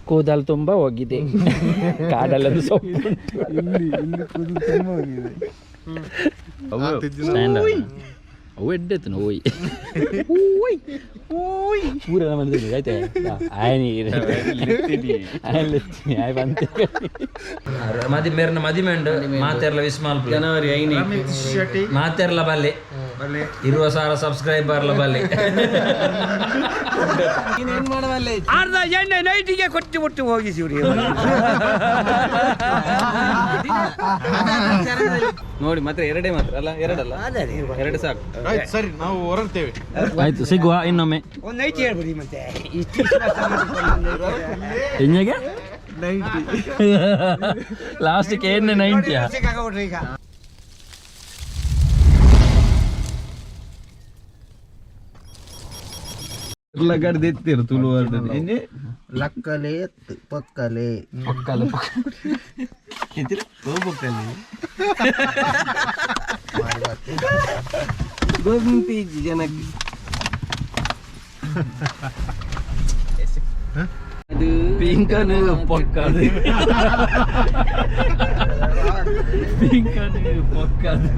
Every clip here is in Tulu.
ಕೂದಲು ತುಂಬ ಹೋಗಿದೆ, ಕಾಡಲ್ಲೊಂದು ಸೊಪ್ಪು ಉಂಟು. ಇಲ್ಲಿ ಇಲ್ಲಿ ಕೂದಲು ತುಂಬ ಹೋಗಿದೆ. ಸ್ಟ್ಯಾಂಡ್ ಅವು ಎಡ್ಡೆತ್ತನ ಓಯ್ ಓಯ್ ಓಯ್ ಪೂರ ನಮ್ಮ ಆಯ್ತಾ. ಆಯ್ ಆಯ್ ಆಯ್ ಬಂತೆ. ಮದಿ ಮೇರ್ನ ಮದಿಮೆ ಉಂಡು, ಮಾತೆರ್ಲ ವಿಸ್ಮಾಲ್. ಜನವರಿ 5. ಮಾತೆರ್ಲ ಬಲ್ಲೆ, 20,000 ಸಬ್ಸ್ಕ್ರೈಬರ್ಲ ಬಲ್ಲೆ. ನೀನೇನ್ ಮಾಡವಲ್ಲ. ಅರ್ಧ ಎಣ್ಣೆ ನೈಟಿಗೆ ಕೊಟ್ಟು ಬಿಟ್ಟು ಹೋಗಿ ಶಿವ್ರಿ. ನೋಡಿ, ಮಾತ್ರ ಎರಡೇ ಮಾತ್ರ ಅಲ್ಲ, ಎರಡಲ್ಲ, ಎರಡು ಸಾಕು. ಆಯ್ತು, ಸರಿ, ನಾವು ಹೊರಡ್ತೇವೆ. ಆಯ್ತು, ಸಿಗುವ ಇನ್ನೊಮ್ಮೆ. ಒಂದು ನೈಟಿ ಹೇಳ್ಬಿಡಿ ಮತ್ತೆ ಇಷ್ಟು. ಎಂಜಗೆ ಲಾಸ್ಟ್ಗೆ ಏನೇ ನೈಂಟಿಯಾ? ಸಿಕ್ಕಾಗ್ಬಿಟ್ರಿ ಈಗ. ಎತ್ತಿರು ತುಳು. ಲಕ್ಕಲೆ ಎತ್ತು ಪಕ್ಕಲೆ. ಪಕ್ಕಲೆ. ಗೊಂತೀಜಿ ಜನಕ್ಕೆ ಅದು. ಪಿಂಕನು ಪೊಕ್ಕದು, ಪಿಂಕನು ಪೊಕ್ಕದು.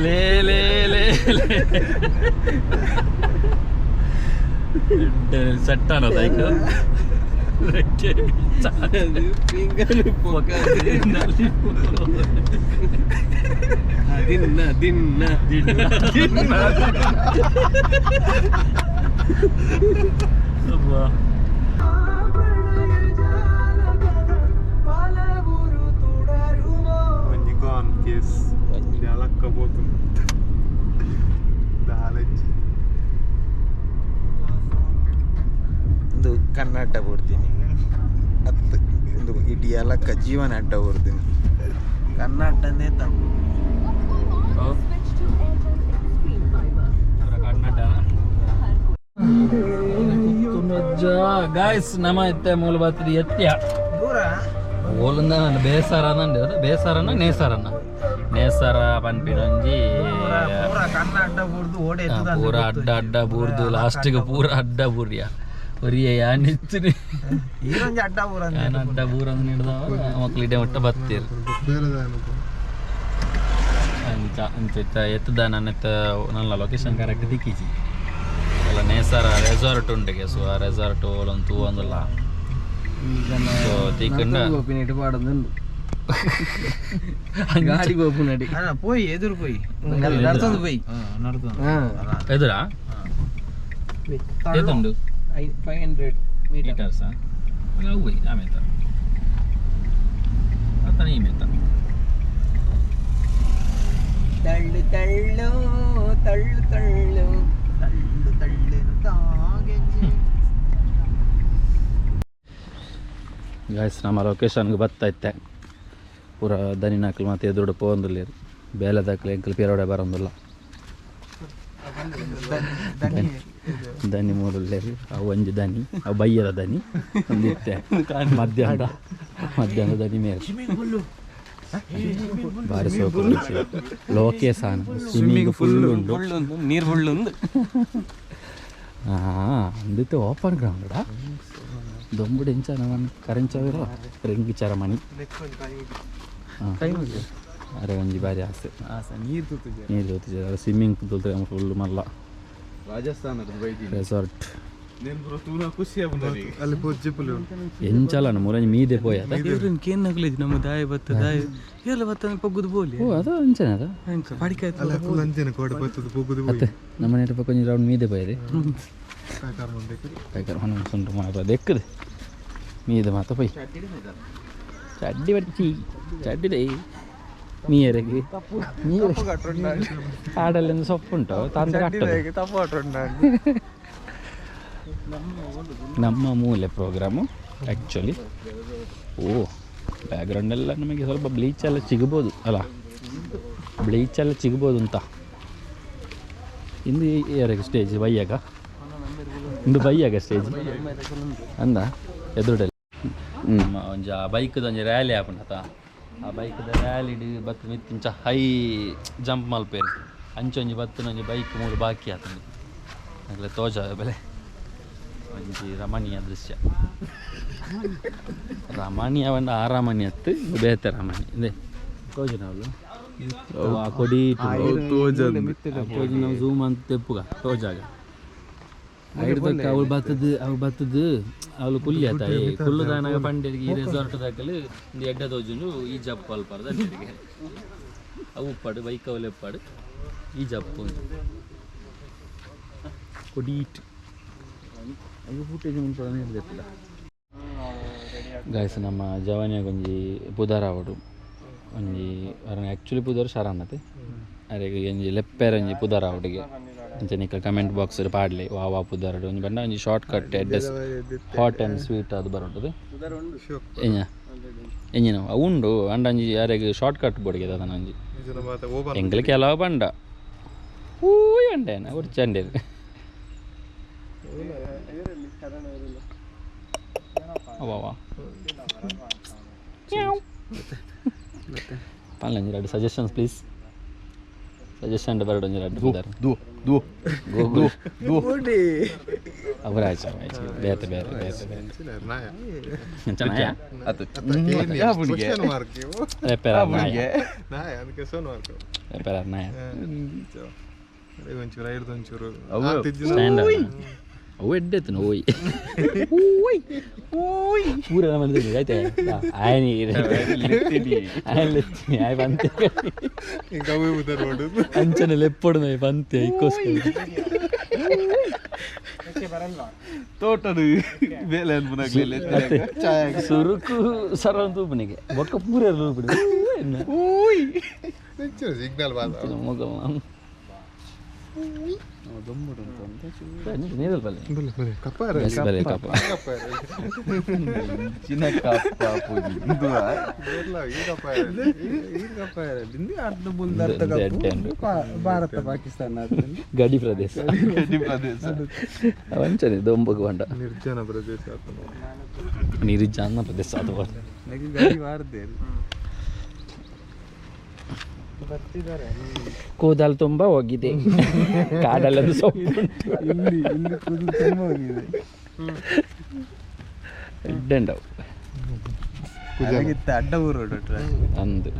ಲೇ ಲೇ ಲೇ ಲೇ, ಸೆಟ್ ಅನ್ನೋದು. ಅದು ಪಿಂಕನು ಆಯ್ತು. ದಿನ್ನ ದಿನ್ನ. ಅಬ್ಬಾ. ಒಂಜಿ ಗಾನ್ ಕೇಸ್ ಅಲಕ್ಕ ಪೋತು ದಾಲಜ್ಜಿ. ಒಂದು ಕನ್ನಡ ಕೊಡ್ತೀನಿ ಹತ್ತು ಒಂದು ಇಡೀ ಅಲಕ್ಕ ಜೀವನ ಅಡ್ಡ ಕೊಡ್ತೀನಿ ಕನ್ನಡನೇ ತಪ್ಪು. Switch to Airtel Extreme Fiber. Guys, ನಮ್ಮ ಇತ್ತೆ ಮೂಲ ಬಾತ್ರಿ ಎತ್ಯ ಓಲಂದ ನನ್ನ ಬೇಸರ ಅಂದಂಡೆ ಬೇಸರನ ನೇಸರನ ನೇಸರ ಪನ್ಪಿನೊಂಜಿ. ಪೂರ ಕನ್ನಡ ಅಡ್ಡ ಬುಡ್ದು ಓಡೆ. ಪೂರ ಅಡ್ಡ ಅಡ್ಡ ಬೂರ್ದು ಲಾಸ್ಟಿಗೆ ಪೂರ ಅಡ್ಡ ಬೂರ್ಯ ಒರಿಯ ಯಾನಿತ್ತು. ಈರೊಂಜಿ ಅಡ್ಡ ಬೂರ. ಯಾನ್ ಅಡ್ಡ ಬೂರಂದು ಹಿಡ್ದವ ಮಕ್ಳು ಇಡೆ ಮುಟ್ಟ ಬತ್ತೀರು. ಅಂಚ ಅಂಚ ಇತ್ತ ಎತ್ತದ ನನ್ನ ಎತ್ತ ನನ್ನ ಲೊಕೇಶನ್ ಕರೆಕ್ಟ್ ದಿಕ್ಕಿಜಿ ಅಲ್ಲ. ನೇಸರ ರೆಸಾರ್ಟ್ ಉಂಡಿಗೆ, ಸೊ ಆ ರೆಸಾರ್ಟ್ ಓಲೊಂದು ತೂವೊಂದುಲ್ಲ, ಸೊ ತಿಕ್ಕಂಡ. ಗೋಪಿನಿಟ್ಟು ಪಾಡೋದುಂಡು ಗಾಡಿ ಗೋಪುನಡಿ. ಅಲ್ಲ, ಪೋಯಿ ಎದುರು ಪೋಯಿ. ನಡ್ತೊಂದು ಪೋಯಿ. ಹಾ. ಎದುರಾ ಏತುಂಡು? 500 ಮೀಟರ್. ಮೀಟರ್ಸ್ ಅವು ಆಮೇತ ಅತನ ಈ ಮೇತ. ತಳ್ಳು ತಳ್ಳು ತಳ್ಳು ತಳ್ಳು. ತಳ್ಳು ತಳ್ಳೆನು ತಾಗೆಜ್ಜೆ. ಗಾಯ್ಸ್, ನಮ್ಮ ಲೊಕೇಶನ್ಗೆ ಬತ್ತಾ ಇತ್ತೆ. ಪೂರ ದನಿನಾಕ್ಲು ಮತ್ತೆ ಎದುರುಡು ಪೋಂದುಲ್ಲೇರು. ಬೇಲೆದಾಕ್ಲು ಎಂಕಲ್ ಪಿರೋಡೆ ಬರೋಂದಿಲ್ಲ. ದನಿ ಮೂರುಲ್ಲೇರು. ಅವು ಒಂಜಿ ದನಿ, ಅವು ಬಯ್ಯದ ದನಿ ಒಂದಿತ್ತೆ, ಮಧ್ಯಾಹ್ನ ಮಧ್ಯಾಹ್ನ ದನಿ ಮೇಲೆ ಬಾರಿ ಸೋಕು. ಲೋಕೇಶಾನ ಸ್ವಿಮ್ಮಿಂಗ್ ಫುಲ್ ಉಂಡು. ಫುಳ್ಳುಂದು ನೀರು ಫುಳ್ಳುಂದು. ಹಾಂ, ಅಂದಿತ್ತು ಓಪನ್ ಗ್ರೌಂಡ್. ದೊಂಬುಡು ಎಂಚ ನಮ್ಮ ಕರೆಂಚವಿರೋ ರಿಂಗ್ ಚರಮಣಿ. ಅರೆ ಒಂಜಿ ಬಾರಿ ಆಸೆ. ಆಸ ನೀರು ತೂತುಜೆ. ನೀರು ತೂತುಜೆ, ಸ್ವಿಮ್ಮಿಂಗ್ ಪೂಲ್ ಫುಲ್ ಮಲ್ಲ. ರಾಜಸ್ಥಾನದ ಬೈದಿ. ರೆಸಾರ್ಟ್. ನೇನ್ ಪೂರ ತೂನ ಖುಷಿ ಆಪುಂಡು. ಅಲ್ಲಿ ಪೋಜಿಪುಲು. ಎಂಚಲನ ಮುರಂಜಿ ಮೀದೆ ಪೋಯ. ಕೇನ್ ನಕಲಿದ್ ನಮ್ಮ ದಾಯ ಬತ್ತ ದಾಯ ಎಲ್ಲ ಬತ್ತ ಪಗ್ಗುದು ಬೋಲಿ. ಓ, ಅದು ಅಂಚನೆ ಅದ. ಅಂಚ ಪಡಿಕೆ ಆಯ್ತು. ಅಲ್ಲ, ಫುಲ್ ಅಂಚೆನೆ ಕೋಡೆ ಬತ್ತದ ಪೋಗುದು. ಅತ್ತೆ, ನಮ್ಮ ಮನೆ ಪಕ್ಕ ಒಂಜಿ ರೌಂಡ್ ಮೀದೆ ಪೋಯದೆ. ಬೇಕಾರೆ ಹೊನ ಸುಂಟು ಮಾತ್ರ ದೆಕ್ಕದು ಮೀದ ಮಾತ ಪೊಯ್. ಚಡ್ಡಿ ಬಚ್ಚಿ ಚಡ್ಡಿ ಮೀಯರಿಗೆ ಮೀಯರಿಗೆ ಕಾಡಲ್ಲಿ ಒಂದು ಸೊಪ್ಪುಂಟು ತಂದು ಕಟ್ಟದು. ನಮ್ಮ ಮೂಲೆ ಪ್ರೋಗ್ರಾಮು ಆ್ಯಕ್ಚುಲಿ. ಓ, ಬ್ಯಾಕ್ಗ್ರೌಂಡೆಲ್ಲ ನಮಗೆ ಸ್ವಲ್ಪ ಬ್ಲೀಚ್ ಎಲ್ಲ ಸಿಗ್ಬೋದು ಅಲ್ಲ, ಬ್ಲೀಚ್ ಎಲ್ಲ ಸಿಗ್ಬೋದು ಅಂತ. ಇಂದು ಯಾರಿಗೆ ಸ್ಟೇಜ್ ಬೈಯಾಗ, ಇಂದು ಬೈಯಾಗ ಸ್ಟೇಜ್ ಅಂದ ಎದುರುಡಲ್ಲಿ. ಹ್ಞೂ, ಒಂಜಿ ಆ ಬೈಕ್ದ ಒಂಜಿ ರ್ಯಾಲಿ ಆಪುಂಡತ. ಆ ಬೈಕ್ದ ರ್ಯಾಲಿಡ್ ಬತ್ತು ಮಿತ್ತಿಂಚ ಹೈ ಜಂಪ್ ಮಲ್ಪೇರು. ಅಂಚೊಂಜಿ ಬತ್ತನೊಂಜಿ ಬೈಕ್ ಮೂಲು ಬಾಕಿ ಆತಂದು ಅಗಲ ತೋಜ ಬೆಲೆ ಒಂಜಿ ರಮಣೀಯ ದೃಶ್ಯ. ರಮಣೀಯ ಪಂಡ ಆರಾಮಣಿ ಅತ್ತು ಬೇತೆ ರಮಣಿ ಇಂದೆ ತೋಜನವಲು ಆ ಕೊಡಿ ತೋಜನ ಝೂಮ್ ಅಂತ ತೆಪ್ಪುಗ ತೋಜಾಗ. ಐಡ್ದಕ್ಕ ಅವಳು ಬತ್ತದು, ಅವು ಬತ್ತದು ಅವಳು ಕುಲ್ಲಿ ಆತ ಕುಳ್ಳುದಾನಾಗ ಪಂಡೆರಿಗೆ ಈ ರೆಸಾರ್ಟ್ ದಾಕಲು ಒಂದು ಎಡ್ಡೆ ತೋಜುಂಡು. ಈ ಜಪ್ಪು ಅಲ್ಪಾರ್ದ ಅಂಡೆರಿಗೆ ಅವು ಉಪ್ಪಾಡು ಬೈಕ್ ಅವಳು ಎಪ್ಪಾಡು ಈ ಜಪ್ಪು ಒಂದು ಕೊಡೀಟ್ ಅವು ಫುಟೇಜ್ ಮುನ್ಪಡ. ಗಾಯ್ಸ್, ನಮ್ಮ ಜವಾನಿಯಾಗ ಒಂಜಿ ಪುದರ್ ಆವಡು ಒಂಜಿ ಆ್ಯಕ್ಚುಲಿ ಪುದರ್ ಶರಣತೆ ಅರೆಗ್ ಒಂಜಿ ಲೆಪ್ಪೆರ ಒಂಜಿ ಪುದರ್ ಆವಡಿಗೆ ಅಂಚ ನಿಕ ಕಮೆಂಟ್ ಬಾಕ್ಸ್ ಪಾಡ್ಲಿ ವಾ ವಾ ಪುದರ್ ಒಂಜಿ ಬಣ್ಣ ಒಂಜಿ ಶಾರ್ಟ್ ಕಟ್ ಎಡ್ಡೆಸ್ ಹಾಟ್ ಆ್ಯಂಡ್ ಸ್ವೀಟ್ ಅದು ಬರುಂಟದು. ಎಂಜ ಎಂಜಿನ ಅವು ಉಂಡು ಅಂಡ ಒಂಜಿ ಯಾರೆಗ್ ಶಾರ್ಟ್ ಕಟ್ ಬೋಡಿಗೆ ದಾದನ ಒಂಜಿ ಎಂಗ್ಲ ಕೆಲವು ಬಂಡ ಊಯ್ ಅಂಡೇನ ಉರ್ಚಂಡೇರು ಅವಾವ ಪನ್ಲೆ ಎರಡು ಸಜೆಷನ್ಸ್ ಪ್ಲೀಸ್. ಸಜೆಷನ್ ಬರಡು ಒಂಜಿ ರಡ್ಡು ಪುದರ್. ದೂ ದೂ ಗೂಗಲ್ ದೂ. ಅವರಾಯ್ತು ಆಯ್ತು ಬೇತೆ ಬೇತೆ ಬೇತೆ ಬೇತೆ ನಾಯ. ಚೆನ್ನಾಯ. Question mark. ರೆಪೇರ್ ನಾಯ. ನಾಯ ಅದಕ್ಕೆ ಸೋನ್ ಮಾರ್ಕ್. ರೆಪೇರ್ ನಾಯ. ಒಂಚೂರು ಐಡ್ದು ಒಂಚೂರು. ಸ್ಟ್ಯಾಂಡರ್ಡ್ ಅವು ಎಡ್ಡೆತ್ತನು ಓಯ್ ಓಯ್ ಓಯ್ ಪೂರ ನಮ್ಮ ಆಯ್ತಾ. ಆಯ್ ಆಯ್ ಲೆತ್ತೀನಿ ಆಯ್ ಬಂತೆ. ఇంకా అవే ಉದರ್ ರೋಡ್. ಅಂಚನೆ ಲೆಪ್ಪೊಡು ನೈ ಬಂತೆ ಐಕೋಸ್ಕರ. ತೋಟಡು ಬೇಲೆ ಅನ್ಪುನಾಗ್ಲಿಲ್ಲ. ಸುರುಕು ಸರ ತೂಪನಿಗೆ ಬೊಕ್ಕ ಪೂರ ತೂಪುಡು. ಸಿಗ್ನಲ್ ಬಾದ. ನೀರಲ್ ಬಲ್ಲೆ. ಬಲೆ ಬಲೆ ಕಪ್ಪಾರ. ಎಸ್ ಬಲೆ ಕಪ್ಪ. ಕಪ್ಪಾರ. ಚಿನ್ನ ಕಪ್ಪ ಪೂಜಿ ಈ ಕಪ್ಪಾರ ಈ ಕಪ್ಪಾರ. ಅರ್ಧ ಬುಲ್ದ ಅರ್ಧ ಕಪ್ಪು. ಭಾರತ ಪಾಕಿಸ್ತಾನ ಆದ್ಮೇಲೆ ಗಡಿ ಪ್ರದೇಶ. ಗಡಿ ಪ್ರದೇಶ. ಅವಂಚನೆ ದೊಂಬಗು ಬಂಡ. ನಿರ್ಜನ ಪ್ರದೇಶ ಆತನು. ನಿರ್ಜನ ಪ್ರದೇಶ ಅದು. ನನಗೆ ಗಡಿ ವಾರದೆ. ಕೂದಲು ತುಂಬ ಹೋಗಿದೆ, ಕಾಡಲ್ಲೊಂದು ಸೊಪ್ಪು ಉಂಟು. ಇಲ್ಲಿ ಇಲ್ಲಿ ಕೂದಲು ತುಂಬ ಹೋಗಿದೆ. ಎಡ್ಡೆಂಡವು. ಅಡಗಿತ್ತ ಅಡ್ಡ ಊರು ಡಾಕ್ಟ್ರೆ. ಅಂದು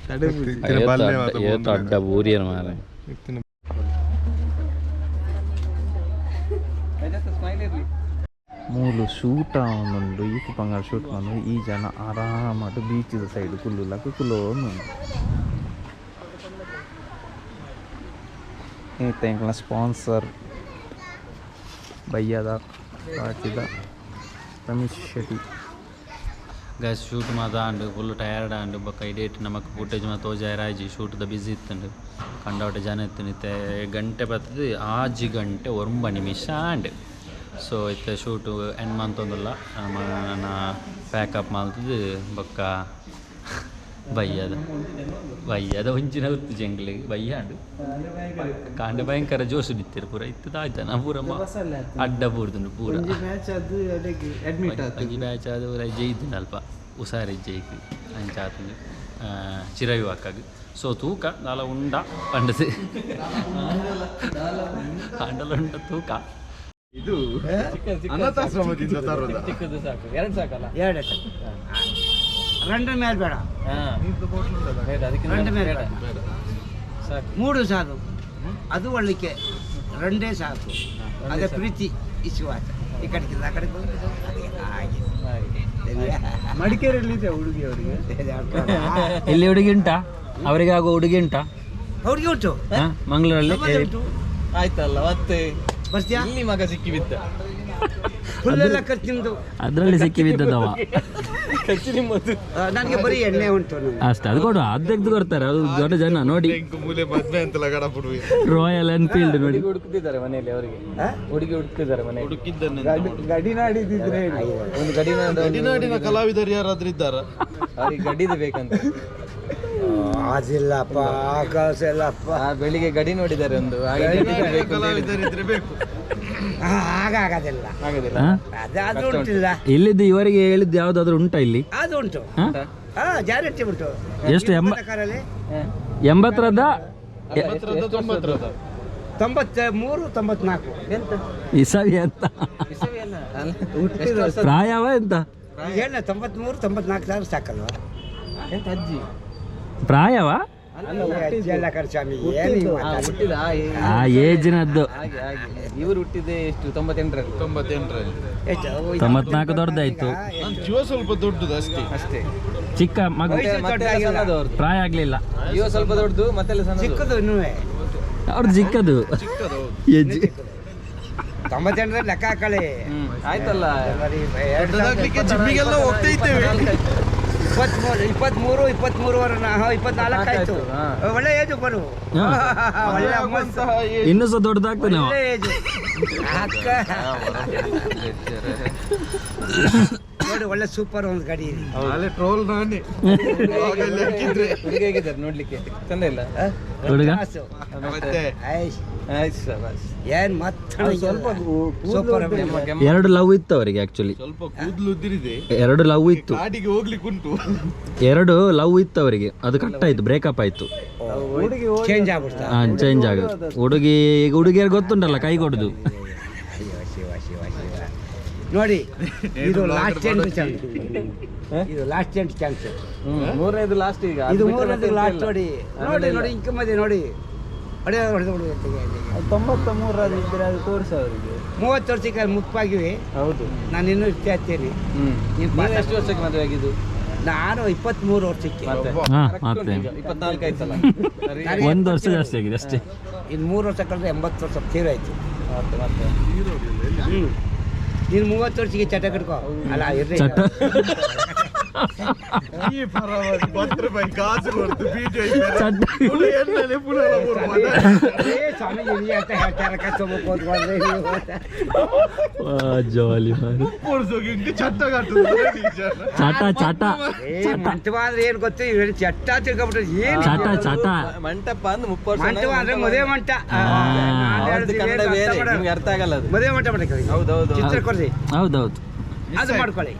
ತಡೆ ಬೂಜಿ. ಇತ್ತಿನ ಬಲ್ಲೆ ಮಾತ. ಏತ ಅಡ್ಡ ಊರಿಯನ್ ಮಾರೆ. ಇತ್ತಿನ ಮೂಲು ಶೂಟ್ ಆವೊಂದುಂಡು ಈಕು ಬಂಗಾರ ಶೂಟ್ ಮಲ್ಪುನು. ಈ ಜನ ಆರಾಮಾಡ್ ಬೀಚದ ಸೈಡ್ ಕುಲ್ಲುಲಕ ಕುಲ್ಲೊಂದುಂಡು. ಇತ್ತೆ ಎಂಕ್ಲ್ನ ಸ್ಪಾನ್ಸರ್ ಬಯ್ಯದ ಪಾರ್ಟಿದ ರಮೇಶ್ ಶೆಟ್ಟಿ. ಗೈಸ್, ಶೂಟ್ ಮಾತ ಆಂಡ್ ಫುಲ್ ಟಯರ್ಡ್ ಆಂಡ್. ಬೊಕ್ಕ ಇಡೀಟ್ ನಮಕ್ ಫುಟೇಜ್ ಮಾತ ತೋಜಾಯೆರೆ ಆಯ್ಜಿ. ಶೂಟ್ದ ಬಿಸಿ ಇತ್ತುಂಡು, ಕಂಡಾವಟೆ ಜನ ಇತ್ತುಂಡು. ಇತ್ತೆ ಗಂಟೆ ಬತ್ತುದು 6 ಗಂಟೆ 9 ನಿಮಿಷ ಆಂಡ್. ಸೊ ಇತ್ತೆ ಶೂಟು ಎಂಡ್ ಮಂತೊಂದುಲ್ಲ. ನಮ್ಮ ನನ್ನ ಪ್ಯಾಕಪ್ ಮಲ್ತುದು ಬೊಕ್ಕ ಬಯ್ಯದ ಬಯ್ಯದ ಒಂಜಿನ ಗೊತ್ತು ಎಂಕ್ಲೆಗ್ ಬಯ್ಯಾಂಡು ಕಾಂಡೆ ಭಯಂಕರ ಜೋಶು ಇತ್ತೆರ್ ಪೂರ ಇತ್ತದ ಆಯ್ತಾನ ಪೂರ ಅಡ್ಡ ಬೂರ್ದುಂಡು ಪೂರ. ಮ್ಯಾಚ್ ಅದು ಅಡ್ಮಿಟ್ ಆತು. ಒಂಜಿ ಬ್ಯಾಚ್ ಆದ್ ಪೂರ ಜೈದಿನ ಅಲ್ಪ ಉಸಾರಿ ಜೈಕ್ ಅಂಚ ಆತುಂಡು ಚಿರವಿ ವಾಕಾಗ್. ಸೊ ತೂಕ ದಾಲ ಉಂಡ ಪಂಡದು ಆಂಡಲ ಉಂಡ ತೂಕ. ಇದು ಅನಾಥಾಶ್ರಮದಿಂದ ತರೋದ. ಸಾಕು, ಎರಡು ಸಾಕಲ್ಲ? ಎರಡು ಸಾಕು. ರಂಡು ಮೇಲೆ ಬೇಡ. ಬೇಡ ಅದಕ್ಕೆ. ರಂಡು ಮೇಲೆ ಬೇಡ. ಸಾಕು. ಮೂರು ಸಾಕು, ಅದು ಒಳ್ಳಿಕೆ. ರಂಡೇ ಸಾಕು. ಅದೇ ಪ್ರೀತಿ ವಿಶ್ವಾಸ ಈ ಕಡೆಗೆ ಆ ಕಡೆಗೆ ಹೋದ್ರೆ ಅದೇ ಹಾಗೆ. ಸರಿಯಾ? ಮಡಿಕೇರಿಯಲ್ಲಿ ಇದೆ ಹುಡುಗಿ ಅವರಿಗೆ. ಸರಿ, ಅರ್ಥ. ಎಲ್ಲಿ ಹುಡುಗಿ ಉಂಟಾ ಅವರಿಗೆ? ಆಗೋ ಹುಡುಗಿ ಉಂಟಾ? ಅವ್ರಿಗೆ ಉಂಟು. ಹಾ, ಮಂಗಳೂರಲ್ಲಿ. ನಮ್ಮಲ್ಲಿ ಉಂಟು. ಆಯ್ತಲ್ಲ ಮತ್ತೆ. ಬರ್ತೀಯಾ? ಇಲ್ಲಿ ಮಗ ಸಿಕ್ಕಿ ಬಿದ್ದ. ಹುಲ್ಲೆಲ್ಲ ಖರ್ಚು ನಿಮ್ದು. ಅದರಲ್ಲಿ ಸಿಕ್ಕಿ ಬಿದ್ದದವ. ಖರ್ಚು ನಿಮ್ಮದು. ನನಗೆ ಬರೀ ಎಣ್ಣೆ ಉಂಟು ನನಗೆ. ಅಷ್ಟೇ, ಅದು ಕೊಡುವ, ಅದು ತೆಗ್ದು ಕೊಡ್ತಾರೆ. ಅದು ದೊಡ್ಡ ಜನ ನೋಡಿ. ಮೂಲೆ ಮದ್ವೆ ಅಂತ ಲಗಡ ಬಿಡುವೆ. ರಾಯಲ್ ಎನ್ಫೀಲ್ಡ್ ನೋಡಿ. ಹುಡುಗಿ ಹುಡುಕ್ತಿದ್ದಾರೆ ಮನೆಯಲ್ಲಿ ಅವರಿಗೆ. ಹುಡುಗಿ ಹುಡುಕ್ತಿದ್ದಾರೆ ಮನೆಯಲ್ಲಿ. ಗಡಿನಾಡಿದ್ರೆ ಹೇಳಿ. ಒಂದು ಗಡಿನಾಡ. ಗಡಿನಾಡಿನ ಕಲಾವಿದರು ಯಾರಾದ್ರೂ ಇದ್ದಾರ? ಅವ್ರಿಗೆ ಗಡಿದು ಬೇಕಂತ. ಅದಿಲ್ಲಪ್ಪ, ಆಕಾಶ ಇಲ್ಲಪ್ಪ. ಆ ಬೆಳಿಗ್ಗೆ ಗಡಿ ನೋಡಿದ್ದಾರೆ ಒಂದು, ಹಾಗೆ ಗಡಿದು ಬೇಕು ಅಂತ ಹೇಳಿದ್ರು. ಕಲಾವಿದರಿದ್ರೆ ಬೇಕು. ಆಗ ಆಗೋದಿಲ್ಲ. ಆಗೋದಿಲ್ಲ. ಹಾ? ಅದು ಅದು ಉಂಟಿಲ್ಲ. ಇಲ್ಲಿದ್ದು ಇವರಿಗೆ ಹೇಳಿದ್ದು ಯಾವ್ದಾದ್ರು ಉಂಟಾ ಇಲ್ಲಿ? ಅದು ಉಂಟು. ಹಾ? ಹಾ, ಗ್ಯಾರಂಟಿ ಉಂಟು. ಎಷ್ಟು ಕಾರಲ್ಲಿ. 80ರದ? 93. 93 94. ಎಂತ? ಇಸವಿ ಅಂತ. ಇಸವಿ ಅಲ್ಲ. ಎಷ್ಟು ವರ್ಷ? ಪ್ರಾಯವ ಎಂತ? ಹೇಳ, 93 94 ಸಾವಿರ ಸಾಕಲ್ವಾ? ಎಂತ ಅಜ್ಜಿ? ಪ್ರಾಯವ. ಅಲ್ಲ, ಅಜ್ಜಿ ಎಲ್ಲ ಕರ್ಸ್ವಾಮಿ, ಏನು ನೀವು ಮಾತಾಡೋದು? ಹುಟ್ಟಿದ ಆ ಏಜಿನದ್ದು. ಹಾಗೆ ಹಾಗೆ. ಇವರು ಹುಟ್ಟಿದ್ದೆ ಎಷ್ಟು, 98ರಲ್ಲಿ? 98ರಲ್ಲಿ. ಎಷ್ಟು? 94 ದೊಡ್ಡದಾಯ್ತು. ನಾನು ಜೀವ ಸ್ವಲ್ಪ ದೊಡ್ಡದು ಅಷ್ಟೇ. ಅಷ್ಟೇ. ಚಿಕ್ಕ ಮಗು. ವಯಸ್ಸು ಮತ್ತೆ ದೊಡ್ಡ ಆಗಿಲ್ಲ. ಸಣ್ಣದು ಅವ್ರದ್ದು. ಪ್ರಾಯ ಆಗ್ಲಿಲ್ಲ. ಇವ ಸ್ವಲ್ಪ ದೊಡ್ಡದು, ಮತ್ತೆಲ್ಲ ಸಣ್ಣದು. ಚಿಕ್ಕದು ಇನ್ನೂ. ಅವ್ರು ಚಿಕ್ಕದು. ಚಿಕ್ಕದು ಹೌದು. ಏಜ್. 98ರಲ್ಲಿ ಲೆಕ್ಕ ಹಾಕಳಿ. ಆಯ್ತಲ್ಲ. ಜನವರಿ ಎರಡ್ ಸಾವಿರದ ದೊಡ್ಡದಾಗ್ಲಿಕ್ಕೆ ಜಿಮ್ಮಿಗೆಲ್ಲ ಹೋಗ್ತಾ ಇದ್ದೇವೆ. 23 23 23ವರೆ, 24 ಆಯ್ತು. ಹಾ. ಒಳ್ಳೆ ಏಜು ಬರು. ಹಾ. ಒಳ್ಳೆ ಮಸ್ತ್. ಇನ್ನೂ ಸಹ ದೊಡ್ಡದಾಗ್ತಾನೆ ಅವ. ಒಳ್ಳೆ ಏಜು. ಅಕ್ಕ ನೋಡಿ, ಒಳ್ಳೆ ಸೂಪರ್ ಒಂದು ಗಾಡಿ ಇದೆ. ನಾಳೆ ಟ್ರೋಲ್ ನಾನೇ ಆಗೆಲ್ಲ ಹಾಕಿದ್ರೆ. ಹುಡುಗ ಹೇಗಿದ್ದಾರೆ ನೋಡ್ಲಿಕ್ಕೆ? ಚಂದ ಇಲ್ಲ? ಹುಡುಗ ಕಾಸು. ಮತ್ತೆ ಐಶ್. ಆಯ್ತು ಸರ್, ಬಸ್. ಏನ್ ಮತ್ತೆ ಸೂಪರ್. ಎರಡು ಲವ್ ಇತ್ತು ಅವರಿಗೆ ಆಕ್ಚುಲಿ. ಸ್ವಲ್ಪ ಕೂದಲು ಉದ್ದಿರಿದೆ. ಎರಡು ಲವ್ ಇತ್ತು. ಕಾಡಿಗೆ ಹೋಗ್ಲಿಕ್ಕುಂಟು. ಎರಡು ಲವ್ ಇತ್ತು ಅವರಿಗೆ, ಅದು ಕಟ್ ಆಯ್ತು, ಬ್ರೇಕಪ್ ಆಯ್ತು. ಚೇಂಜ್ ಆಗ್ಬಿಡ್ತಾ. ಚೇಂಜ್ ಆಗೋದು. ಹುಡುಗಿ ಈಗ ಹುಡುಗಿಯರು ಗೊತ್ತುಂಟಲ್ಲ, ಕೈ ಕೊಡುದು. ಅಯ್ಯೋ ಶಿವ ಶಿವ ಶಿವ. ನೋಡಿ, ಇದು ಲಾಸ್ಟ್ ಎಂಡ್ ಚಾನ್ಸ್. ಇದು ಲಾಸ್ಟ್ ಎಂಡ್ ಚಾನ್ಸ್. ಮೂರನೇದು ಲಾಸ್ಟ್ ಈಗ. ಅದು ಇದು ಬಿಟ್ರೆ ಮೂರನೇದು ಮತ್ತೆ ಲಾಸ್ಟ್. ಇಲ್ಲ. ನೋಡಿ ನೋಡಿ ನೋಡಿ, ಇಂಕ ಮಧ್ಯೆ ನೋಡಿ, ಹೊಡೆ ಹೊಡೆದು ಹೊಡೆದು. 93 ಇದ್ರೆ ಅದು ತೋರಿಸ ಅವರಿಗೆ. 30 ವರ್ಷಕ್ಕೆ ಮುಪ್ಪಾಗಿವೆ. ಹೌದು. ನಾನು ಇನ್ನೂ ಇಷ್ಟೇ ಹತ್ತೀನಿ. ಹ್ಮ್. ನೀನ್ ನೀವು ಎಷ್ಟು ವರ್ಷಕ್ಕೆ ಮದುವೆ ಆಗಿದ್ದು? ನಾನು 23 ವರ್ಷಕ್ಕೆ. ಮತ್ತೆ ಹಾ Correct ಉಂಟು ಮತ್ತೆ ಈಗ. 24 ಆಯ್ತಲ್ಲ. ಸರಿ. ನಾನು ಒಂದು ವರ್ಷ ಜಾಸ್ತಿ ಆಗಿದೆ ಅಷ್ಟೇ. ಇನ್ನು 3 ವರ್ಷ ಕಳೆದ್ರೆ 80 ವರ್ಷ ತೀರಾಯ್ತು. ಮತ್ತೆ ಮತ್ತೆ ಹ್ಮ್. ನೀನು 30 ವರ್ಷಕ್ಕೆ ಚಟ ಕಟ್ಕೋ ಅಲ್ಲ, ಇರ್ಲಿ. ಚಟ. ಈ ಪರವಾಗಿ 10 ರೂಪಾಯಿ ಕಾಸು ಕೊಡ್ತು ಬಿಜೆಪಿ. ಚಟ. ಎಣ್ಣೆ ಪುನಃ ಮೂರು ಮನೆ. ಏ ಸ್ವಾಮಿ, ಇಲ್ಲಿ ಅಂತ ಹೇಳ್ತಾರೆ, ಕಚ್ಚಬೇಕು ಅಂದ್ಕೊಂಡ್ರೆ ನೀವು ಅಂತ. ಜಾಲಿ ಮಾರ್ರೆ. ಪೋರ್ಸೋಗಿ ಇಂಗೆ ಚಟ್ಟ ಕಟ್ಟುದು ಟೀಚರ್. ಚಾಟ ಚಾಟ. ಏ ಮಂಟಪ ಅಂದ್ರೆ ಏನ್ ಗೊತ್ತು? ಇವ್ರು ಚಟ್ಟ ತಿಳ್ಕೊಬಿಟ್ರೆ ಏನ್? ಚಾಟ ಚಾಟ. ಮಂಟಪ ಅಂದ್ರೆ 30 ವರ್ಷ. ಮಂಟಪ ಅಂದ್ರೆ ಮದುವೆ ಮಂಟ. ಹಾ. ನಾನು ಅವ್ರದ್ದು ಹೇಳ್ತೀನಿ, ಕನ್ನಡ ಏನ್ ಬೇರೆ, ಅರ್ಥ ಮಾಡಲ್ಲ. ನಿಮ್ಗೆ ಅರ್ಥ ಆಗಲ್ಲ ಅದು. ಮದುವೆ ಮಂಟಪ ಮಾಡ್ಕೊಳ್ಳಿ. ಹೌದೌದು. ಚಿತ್ರ ಕೊಡ್ರಿ. ಹೌದೌದು. ಅದು ಮಾಡ್ಕೊಳ್ಳಿ.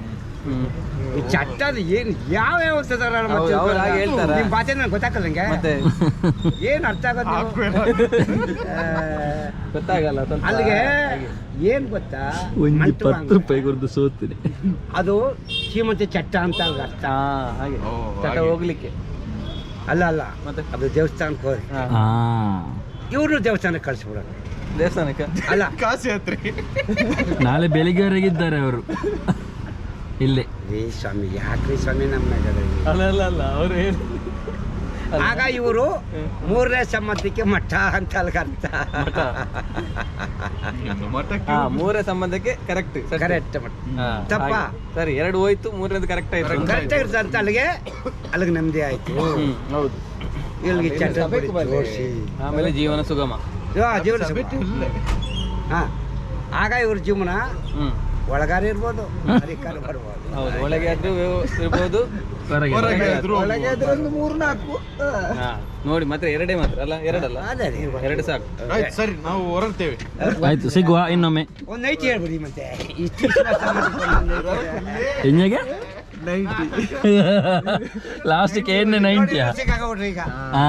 ಹ್ಮ್. ಈ ಚಟ್ಟದ ಏನ್ ಯಾವ ಯಾವ ಹೌದು, ಅವ್ರು ಹಾಗೆ ಹೇಳ್ತಾರಾ? ನಿಮ್ ಭಾಷೆ ನಂಗೆ ಗೊತ್ತಾಗಲ್ಲ ನಂಗೆ. ಮತ್ತೆ ಏನ್ ಅರ್ಥ ಆಗೋದು ನೀವು? ಆ, ಗೊತ್ತಾಗಲ್ಲ ಸ್ವಲ್ಪ. ಅಲ್ಲಿಗೆ ಏನ್ ಗೊತ್ತಾ? ಒಂದು ಮಂಟಪ 10 ಅಂದ್ರೆ ರೂಪಾಯಿ ಕೊಡ್ದು ಸೋತೀನಿ. ಅದು ಶ್ರೀಮಂತ ಚಟ್ಟ ಅಂತ ಅವ್ರಿಗೆ ಅರ್ಥ. ಹಾ, ಹಾಗೆ. ಓ, ಚಟ ಹಾಗೆ. ಹೋಗ್ಲಿಕ್ಕೆ. ಅಲ್ಲ ಅಲ್ಲ. ಮತ್ತೆ? ಅದು ದೇವಸ್ಥಾನಕ್ಕೆ ಹೋಗಿ ಹಾ. ಹಾ ಇವ್ರು ದೇವಸ್ಥಾನಕ್ಕೆ ಕಳ್ಸಿಬಿಡೋಣ. ದೇವಸ್ಥಾನಕ್ಕೆ. ಅಲ್ಲ. ಕಾಸಿ ಹತ್ರಿ. ನಾಳೆ ಬೆಳಿಗ್ಗೆವರೆಗೆ ಇದ್ದಾರೆ ಅವರು ಇಲ್ಲೇ. ರೀ ಸ್ವಾಮಿ, ಯಾಕ್ರಿ ಸ್ವಾಮಿ ನಮ್ಮ ಅಲ್ಲ ಅಲ್ಲ ಅಲ್ಲ, ಅವರು ಹೇಳಿ ಆಗ ಇವರು ಮೂರನೇ ಸಂಬಂಧಕ್ಕೆ ಮಠ ಅಂತ ಅಲ್ಗ ಅರ್ಥ. ಮಠಕ್ಕೆ ಹಾ, ಮೂರೇ ಸಂಬಂಧಕ್ಕೆ ಕರೆಕ್ಟ್. ಕರೆಕ್ಟ್. ತಪ್ಪಾ? ಸರಿ, ಎರಡು ಹೋಯ್ತು, ಮೂರನೇದು ಕರೆಕ್ಟ್ ಆಯ್ತು. ಕರೆಕ್ಟ್ ಆಗಿರ್ತದೆ ಅಂತ ಅಲ್ಲಿಗೆ ಅಲ್ಲಿಗೆ ನೆಮ್ಮದಿ ಆಯ್ತು. ಹ್ಮ್, ಹೌದು. ಇಲ್ಲಿಗೆ ಚಟ ತೋರಿಸಿ. ಆಮೇಲೆ ಜೀವನ ಸುಗಮ. ಜೀವನ ಹಾ, ಆಗ ಇವ್ರ ಜೀವನ ಹ್ಮ್ ಒಳಗಾರ ಇರ್ಬೋದು, ಅಧಿಕಾರ ಬರ್ಬೋದು. ಹೌದು, ಒಳಗೆ ಆದ್ರೂ ಇರ್ಬೋದು. ಹೊರಗೆ. ಹೊರಗೆ ಆದ್ರೂ ಹೋಗ್ಬೋದು. ಹಾ, ನೋಡಿ, ಮಾತ್ರ ಎರಡೇ ಮಾತ್ರ ಅಲ್ಲ, ಎರಡಲ್ಲ. ಅದೇ ಅದೇ. ಎರಡು ಸಾಕು. ಆಯ್ತು ಸರಿ, ನಾವು ಹೊರಡ್ತೇವೆ. ಆಯ್ತು, ಸಿಗುವ ಇನ್ನೊಮ್ಮೆ. ಒಂದು ನೈಟ್ ಹೇಳ್ಬಿಡಿ ಮತ್ತೆ ಇಷ್ಟು ವಿಶ್ವಾಸ ಮಾಡಿಕೊಂಡು ಒಂದ್ night. ಹೆಂಗೆ ಲಾಸ್ಟ್ ಏನೇ ನೈಂಟಿಯಾ? ನೋಡಿ, ಸಿಕ್ಕಾಕೊಂಡ್ರಿ ಈಗ. ಹಾ.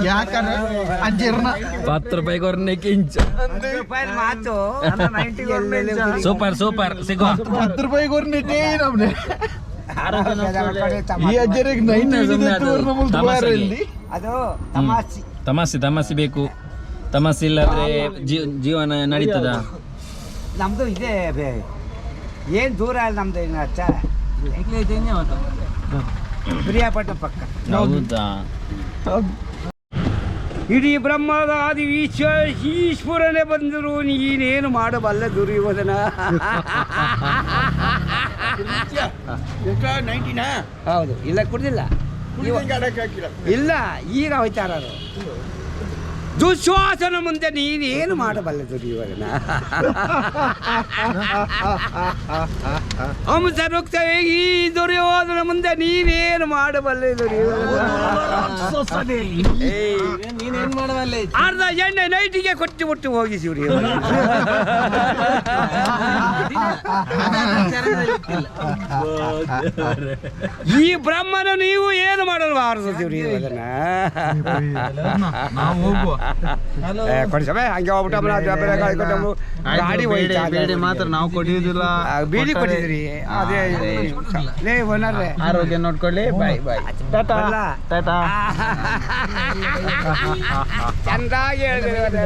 ಯಾಕಂದ್ರೆ ಅಜ್ಜಿರ್ನ 10 ರೂಪಾಯಿ ಕೊರನೆ ಕಿಂಚ. 10 ರೂಪಾಯಿ ಮಾತು ಎಲ್ಲೆಲ್ಲಿ ಸೂಪರ್ ಸೂಪರ್, ಸಿಗುವ. 10 ರೂಪಾಯಿ ಕೊರ್ನಿಟ್ಟೇ ನಮ್ನೆ ಈ ಅಜ್ಜರಿಗೆ ನೈಂಟಿ. ಸುಮ್ನೆ ಅದು ತಮಾಷೆಗೆ. ಅದು ತಮಾಷೆ. ತಮಾಷೆ ತಮಾಷೆ ಬೇಕು. ತಮಾಷೆ ಇಲ್ಲಾದ್ರೆ ಜೀವನ ನಡೀತದ? ನಮ್ದು ಇದೆ ಏನ್ ದೂರ ಅಲ್ಲ ನಮ್ದು, ಏನು ಅಚ್ಚ ಪ್ರಿಯಾಪಟ್ಟಣ ಪಕ್ಕ. ಹೌದಾ? ಇಡೀ ಬ್ರಹ್ಮದ ಆದಿ ಈಶ್ವರನೇ ಬಂದರು ನೀನೇನು ಮಾಡಬಲ್ಲ ದುರ್ಯೋಧನ? ಹೌದು, ಇಲ್ಲ ಕುಡ್ದಿಲ್ಲ. ಇಲ್ಲ, ಈಗ ಹೋಯ್ತಾರ ಅವರು. ದುಶ್ವಾಸನ ಮುಂದೆ ನೀನೇನು ಮಾಡಬಲ್ಲೆ ದುರ್ಯೋಧನ? ಹಂಸ ಈ ದುರ್ಯೋಧನ ಮುಂದೆ ನೀನೇನು ಮಾಡಬಲ್ಲೆ ದುರ್ಯೋಧನ? ನೀನೇನ್ ಮಾಡಬಲ್ಲೆ? ಅರ್ಧ ಎಣ್ಣೆ ನೈಟಿಗೆ ಕೊಟ್ಟು ಬಿಟ್ಟು ಹೋಗಿ ದುರ್ಯೋಧನ. ಈ ಬ್ರಹ್ಮನ ನೀವು ಏನು ಮಾಡಲ್ವಾರದು ದುರ್ಯೋಧನ? ನಾವು ಹೋಗುವ. ಕೊಡಿ ಸಮಯ ಹಂಗೆ ಹೋಗ್ಬಿಟ್ಟು ಗಾಡಿ ಹೋಯ್ತಾ ಬೀಡಿ ಮಾತ್ರ ನಾವು ಕೊಡಿಯುವುದಿಲ್ಲ. ಬೀಡಿ ಕೊಟ್ಟಿದ್ರಿ ಅದೇ ಲೇ ಓನರ್ರೆ. ಆರೋಗ್ಯ ನೋಡ್ಕೊಳ್ಳಿ. Bye bye, tata tata. ಚಂದಾಗಿ ಹೇಳಿದ್ರಿ.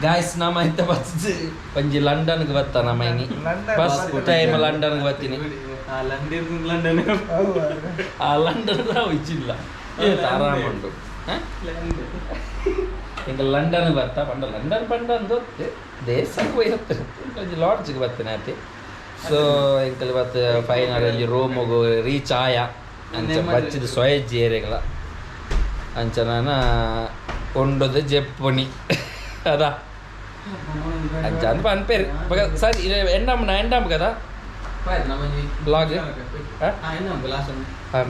ಗಾಯ್ಸ್, ನಮ್ಮ ಇಂತ ಬಸ್ ಒಂಜಿ ಲಂಡನ್ಗೆ ಬತ್ತ ನಮ್ಮ ಇನಿ ಫಸ್ಟ್ ಟೈಮ್ ಲಂಡನ್ಗೆ ಬರ್ತೀನಿ. ಲಂಡನ್. ಆ ಲಂಡನ್ ಇಚ್ಚಿಲ್ಲ, ಏತ್ ಆರಾಮ ಉಂಟು. ಈಗ ಲಂಡನ್ ಬರ್ತಾ ಪಂಡ ಲಂಡನ್ ಪಂಡ ಅಂದು ದೇಶಕ್ಕೆ ಹೋಯ್ತು, ಒಂಜಿ ಲಾಡ್ಜ್ಗೆ ಬರ್ತೇನೆ ಆತೆ. ಸೊ ಎಂಕಲ್ ಬತ್ತ ಫೈನಲ್ ಒಂಜಿ ರೂಮುಗು ರೀಚ್ ಆಯ. ಅಂಚ ಬಚ್ಚಿದ ಸೊಯಜ್ಜಿ ಏರಿಗಳ ಅಂಚ ನಾನ ಉಂಡದು ಜೆಪ್ಪುನಿ ಅದ ಅಂಚ ಅಂದ್ ಪನ್ಪೇರು. ಸರಿ, ಎಂಡಮ್ ಎಂಡಮ್ కదా ಬ್ಲಾಗ್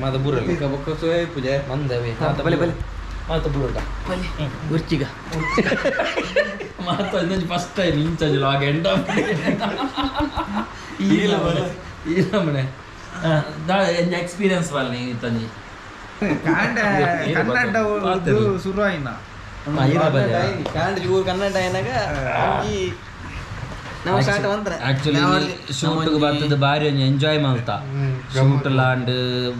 ಮಾತ ಬೂರಲ್ಲಿ ಪೂಜೆ ಮಂದವೇ. ಬಲೆ ಬಲೆ. ಮಾತ ಬೂರಟ ಉರ್ಚಿಗ ಮಾತ ಒಂದೊಂದು ಫಸ್ಟ್ ಟೈಮ್ ಇಂಚ ಲಾಗ್ ಎಂಡ ಈ ನಮ್ಮನೆ ಎಕ್ಸ್ಪೀರಿಯನ್ಸ್ ಬಲ್ಲ ತಂಜಿ. ಕನ್ನಡ ಶುರು ಆಯ್ನ. ಕಾಂಡ ಊರು ಕನ್ನಡ అయినాక ಈ ನಾವು ಸ್ಟಾರ್ಟ್ ಬಂದ್ರೆ ಆಕ್ಚುಲಿ ಶೂಟ್ ಬರ್ತದ ಬಾರಿ ಒಂಜಿ ಎಂಜಾಯ್ ಮಲ್ತ. ಶೂಟ್ ಲಾಂಡ್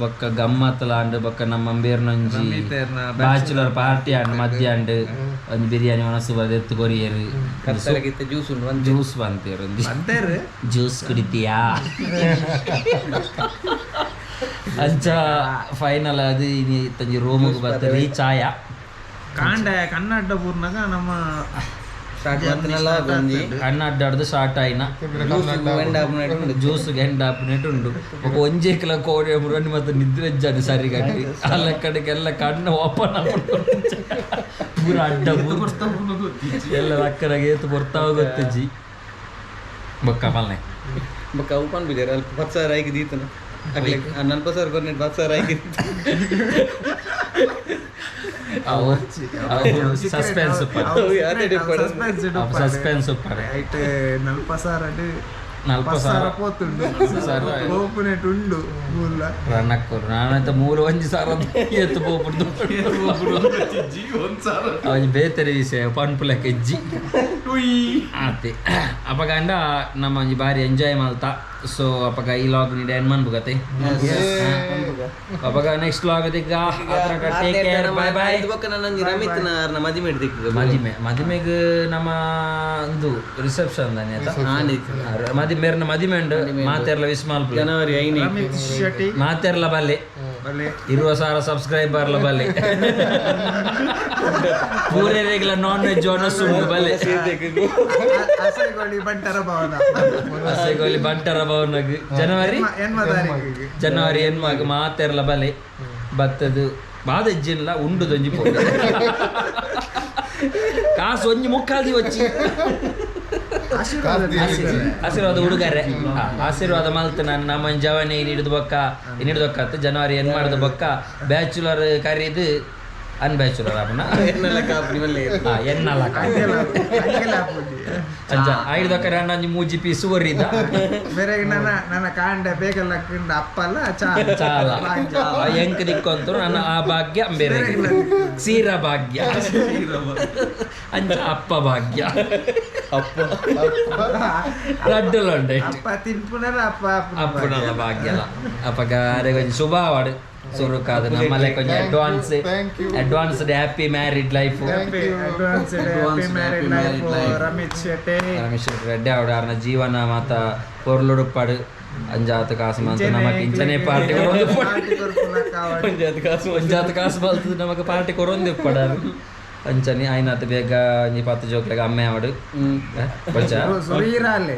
ಬೊಕ್ಕ ಗಮ್ಮತ್ ಲಾಂಡ್ ಬೊಕ್ಕ ನಮ್ಮ ಬೇರ್ನೊಂಜಿ ಬ್ಯಾಚುಲರ್ ಪಾರ್ಟಿ ಆಂಡ್ ಮಧ್ಯಾಹ್ನ ಒಂಜಿ ಬಿರಿಯಾನಿ ಒಣಸು ಬದ ಎತ್ತು ಕೊರಿಯರು. ಕತ್ತಲಗಿತ್ತ ಜ್ಯೂಸ್ ಉಂಟು ಒಂದು. ಜ್ಯೂಸ್ ಬಂತೇರು ಒಂಜಿ. ಜ್ಯೂಸ್ ಕುಡಿತೀಯಾ ಅಂಚ ಫೈನಲ್ ಅದು ಇನಿ ತಂಜಿ ರೂಮಿಗೆ ಬತ್ತ ರೀಚ್ ಆಯ. ಕಾಂಡ ಕನ್ನಡ ಬೂರ್ನಾಗ ನಮ್ಮ ಸ್ಟಾರ್ಟ್ ಬಂತನಲ್ಲ ಬಂದಿ. ಕಣ್ಣು ಅಡ್ಡಾಡ್ದು ಸ್ಟಾರ್ಟ್ ಆಯ್ನ. ಜ್ಯೂಸ್ ಗೆಂಡ ಆಪುನೆಟ್ ಉಂಡು. ಬೊಕ ಒಂಜೇ ಕಿಲೋ ಕೋಡಿ ಮುರಣ್ಣಿ ಮತ್ತೆ ನಿದ್ರೆ ಜಾನು ಸರಿ ಗಟ್ಟಿ ಅಲ್ಲ ಕಡೆಗೆಲ್ಲ ಕಣ್ಣು ಓಪನ್ ಆಪುಂಡು ಪೂರ ಅಡ್ಡ ಎಲ್ಲ ಲಕ್ಕನಾಗ ಏತು ಬರ್ತಾವ ಗೊತ್ತಜ್ಜಿ ಬೊಕ್ಕ ಮಲ್ನೆ. ಬೊಕ್ಕ ಅವು ಪನ್ಪುಜೆರ್ ಅಲ್ಪ 10,000 ಆಯ್ಕೆ ದೀತನ ಅಕ್ಲೆ 40,000 ಕೊರ್ನೆಟ್ 10,000 ಆಯ್ಕೆ. ಸಸ್ಪೆನ್ಸ್ ಸಸ್ಪೆನ್ಸ್ ಉಪ್ಪರೆ. ಐಟ್ ನಲ್ಪ ಸಾರ ನಲ್ಪ ಸಾರ ಪೋತುಂಡು. ಸಾರ. ಪೋಪುನೆಟ್ ಉಂಡು ಮೂಲ. ರಣಕ್ಕೂರು ನಾನಂತ ಮೂರು ಒಂಜಿ ಸಾರ ಎತ್ತು ಪೋಪುಡ್ದು ಒಂಜಿ ಬೇತರೆ ವಿಷಯ ಪನ್ಪುಲಕ್ಕೆ ಹೆಜ್ಜಿ ಆತೆ. ಅಪಗಂಡ ನಮ್ಮ ಒಂಜಿ ಬಾರಿ ಎಂಜಾಯ್ ಮಲ್ತ. ಸೊ ಅಪಗ ಈ ಲಾಗ್ ನೀಡಿ ಎಂಡ್ ಮನ್ಬುಗತೆ. ಅಪಗ ನೆಕ್ಸ್ಟ್ ಲಾಗ್ ದಿಕ್ಕ. Take care, bye bye. ಬೊಕ್ಕ ನನ್ನ ರಮಿತ್ ನಾರ್ನ ಮದಿಮೆ ದಿಕ್ಕು. ಮದಿಮೆ ಮದಿಮೆಗ್ ನಮ್ಮ ಒಂದು ರಿಸೆಪ್ಷನ್ ತಾನೆ ಆತ ಮದಿಮೇರ್ನ ಮದಿಮೆ ಉಂಡು. ಮಾತೆರ್ಲ ವಿಶ್ ಮಲ್ಪುಲೆ. ಜನವರಿ 5. ರಮಿತ್ ಶೆಟ್ಟಿ. ಮಾತೆರ್ಲ ಬಲ್ಲೆ. ಬಲೆ. 20,000 ಸಬ್ಸ್ಕ್ರೈಬರ್ಲ ಬಲ್ಲೆ. ಪೂರೆರೆಗ್ಲ ನಾನ್ ವೆಜ್ ಒಣಸು ಉಂಡು ಬಲ್ಲೆ. ಅಸೆಗೋಳಿ ಬಂಟರ ಭವನ. ಅಸೆಗೋಲಿ ಬಂಟರ ಭವನಗ್ ಜನವರಿ ಎನ್ಮ ತಾರೀಕಿಗೆ. ಜನವರಿ ಎನ್ಮಾಗ ಮಾತೆರ್ಲ ಬಲೆ. ಬತ್ತದು ಬಾದ ಇಜ್ಜಿಲ್ಲ ಉಂಡು ದೊಂಜಿ ಪೋ ಕಾಸು ಒಂಜಿ ಮುಕ್ಕಾಲ್ದಿ ವಚ್ಚಿ. ಆಶೀರ್ವಾದ ಹುಡುಗರೆ ಆಶೀರ್ವಾದ ಮಲ್ತು. ನಾನು ನಮ್ಮ ಜವನಿ ಹಿಡಿದು ಬೊಕ್ಕ ಹಿಡಿದು ಬೊಕ್ಕ ಜನವರಿ ಏನ್ ಮಾಡುದು ಬೊಕ್ಕ ಬ್ಯಾಚುಲರ್ ಕರೀದು ಅನ್ ಬ್ಯಾಚುಲರ್ ಆಪುನ. ಎನ್ನಲ ಕಾಪುನಿ ಮಲ್ಲೆ. ಎನ್ನಲ ಅಂಚ ಐದು ದೊಕ್ಕ ನನ್ನ ಒಂಜಿ ಮೂಜಿ ಪೀಸ್ ಒರಿದ. ಬೇರೆ ನನ್ನ ನನ್ನ ಕಾಂಡ ಬೇಗ ಲಕ್ಕಿಂಡ ಅಪ್ಪಲ್ಲ ಚಾ. ಚಾಲ ಎಂಕ್ ದಿಕ್ಕೊಂತರು ನನ್ನ ಆ ಭಾಗ್ಯ ಬೇರೆ ಸೀರ ಭಾಗ್ಯ ಅಂಚ ಅಪ್ಪ ಭಾಗ್ಯ ಅಪ್ಪ ಲಡ್ಡುಲ ಉಂಡು. ಅಪ್ಪ ತಿನ್ಪುನರ ಅಪ್ಪ. ಅಪ್ಪನಲ್ಲ ಭಾಗ್ಯಲ. ಅಪ್ಪಗ ಅರೆ ಕೊಂಚ ಶುಭ ಆವಡ್ ಸುರುಕಾದ ನಮ್ಮಲ್ಲೇ ಕೊಂಚ advance advance happy married life. Advance happy married life Ramit Shetty. Ramesh Reddy ಆವಡ ಅರ್ನ ಜೀವನ ಮಾತ ಪೊರ್ಲುಡುಪ್ಪಾಡು ಅಂಜಾತ ಕಾಸು ಮಂತ ನಮಕ್ ಇಂಚನೆ ಪಾರ್ಟಿ ಕೊರೊಂದು. ಒಂಜಾತ್ ಕಾಸು. ಒಂಜಾತ ಕಾಸು ಬಲ್ತದ ನಮಕ್ ಪಾರ್ಟಿ ಕೊರೊಂದು ಇಪ್ಪಡಾರು. ಅಂಚನೆ ಆಯ್ನಾತ ಬೇಗ ಒಂಜಿ 10 ಜೋಕ್ಲೆಗ್ ಅಮ್ಮೆ ಆವಡು ಬೊಚ್ಚ. ಸುರೀರಾಲೆ.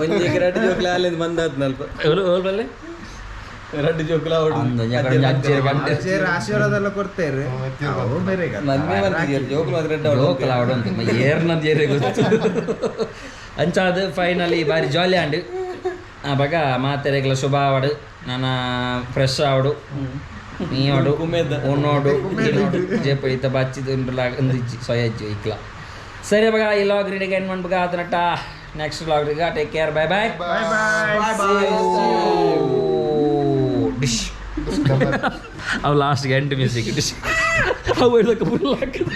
ಒಂಜಿ ರಡ್ಡ್ ಜೋಕ್ಲೆ ಆಲೆಂದ್ ಬಂದಾತ್ ನಲ್ಪ. ಓಲ್ ಓಲ್ ಬಲ್ಲೆ. ರಡ್ಡ್ ಜೋಕುಲ ಆವೊಡು. ಅಜ್ಜೆರ್ ಪಂಡೆ. ಅಜ್ಜೆರ್ ಆಶೀರ್ವಾದ ಎಲ್ಲ ಕೊಡ್ತೇರು ಅವು ಬೇರೆ ಕತೆ. ನನ್ನೇ ಮಂತಿದ್ಯಲ್ಲ, ಜೋಕುಲು ಮಾತ್ರ ರಡ್ಡ್ ಆವೊಡು. ಜೋಕುಲ ಆವೊಡು ಅಂತ ಏರ್ನ ಏರೆ ಗೊತ್ತು. ಅಂಚಾದ್ ಫೈನಲಿ ಬಾರಿ ಜಾಲಿ ಆಂಡ್. ಅಪಗ ಮಾತೆರೆಗ್ಲ ಶುಭ ಆವಡ್, ನನ ಫ್ರೆಶ್ ಆವಡು, ನೀಯೋಡು, ಉಣ್ಣೋಡು, ತಿನ್ನೋಡು. ಜೇಪ ಇತ್ತ ಬಚ್ಚಿದ್ ಉಂಡುಲ ಉಂದಿಜ್ಜಿ ಸೊಯಜ್ಜಿ ಇಕ್ಲ. ಸರಿ ಅಪಗ ಈ ಲಾಗ್ ರೀಡಿಗೆ ಎಂಡ್ ಮನ್ಪುಗ ಆತನಟ್ಟ. Next vlog take care, bye bye. Bye. Dish ಅವು ಲಾಸ್ಟ್ಗೆ ಎಂಟು ಮ್ಯೂಸಿಕ್ ಡಿಶ್ ಅವು ಹೇಳಕ್ಕೆ ಫುಲ್ ಹಾಕಿದೆ.